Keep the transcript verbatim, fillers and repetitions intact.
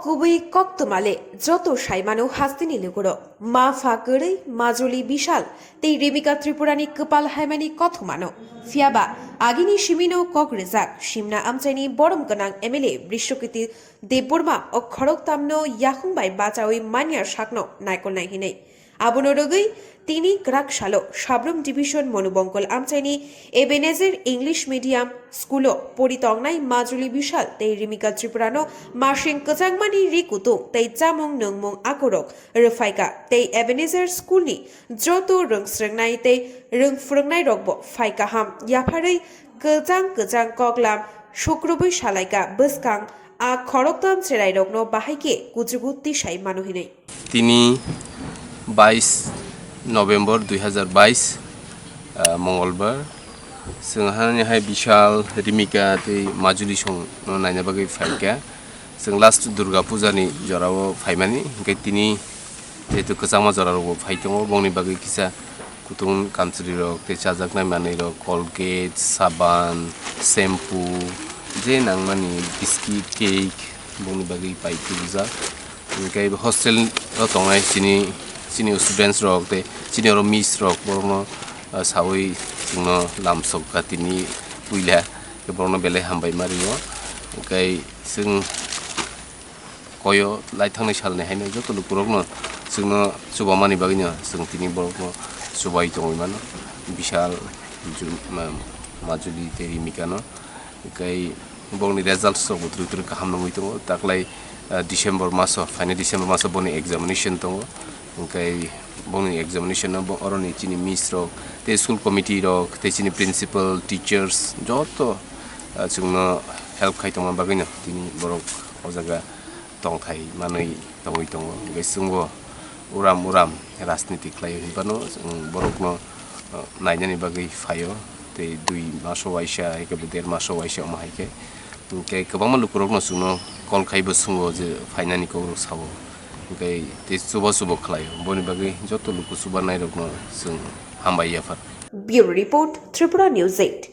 Kubui koktwmale joto saimano hasteni luguro. Ma pha kwrwi Majuli Bishal tei Rimika Tripurani kwpal haimani kothomano. Phiyaba agini simino kok rijak Simna amchaini borom gwnang M L A Brishokiti Debbarma o khoroktamno yakhung bai bachawi manya sakno naikolnai hinwi. Abono rwgwi tini kwrak salo Sabrum Division Monubongkol amchaini Ebenezer English Medium School-o pori tongnai Majuli Bishal tei Rimika Tripurano masing kwchangmani ri kutung tei chamung nungmung akorok rwphaikha tei Ebenezer School-ni joto rwngsrwngnai tei rwngphrwngnairokbo phai kaham yapharwi kwchang kwchang koklam sukrubwi salaikha bwskang a khoroktham cherairokno bahai khe kuchugo tisai mano hinwi. Tini bais November dui hazar bais, ah, Mongolbar. Chwng hani hai Bishal, Rimika tei Majuli songno naina bagwi phaikha. Chwng last Durga Puja ni jorao phaimani, hwnkhe tini jehetu kwchangma jorarokbo phai tongo, bongni bagwi kisa kutung kamchwlwirok tei chajaknai manwirok, Colgate, saban, shampoo, je nangmani biscuit, cake, bongni bagwi pai philujak. Hwnkhe hostel o tongnai chini, chini students rok tei chini oro miss rok borokno, ah, sawi chwngno lamsok kha tini puila, borokno belai hambai ma ringo. Hwnkhe chwng koyo lai thangni salni haino joto lukurokno chwngno chubamani bagwino chwng tini borokno chubai tongwi mano. Bishal, Ju-, ma-, Majuli tei Rimikano. Hwnkhe bongni results rokbo twrwi twrwi kaham nungwi tongo. Taklai, ah, December maso, phainai December maso boni examination tongo. Hwnkhe bongni examination no bo-, oroni chini miss rok, tei school committee rok, tei chini principal, teachers joto, ah, chwngno help khai tongma bagwino tini borok o jaga tongthai manwi tongwi tongo. Hwnkhe chwngbo uram uram rajniti khlaiwi hinphano chwng borokno, ah, nainani bagwi phaio. Tei dui maso waisa, hai khe bo der maso waisa omo hai khe. Hwnkhe kwbangma lukurokno chwngno call khaibo swngo je phainani kokrok sao. Hwnkhe tei chuba chubo khlaio. Boni bagwi joto luku chubanai rokno chwng hambai yaphar. Bureau Report, Tripura News eight.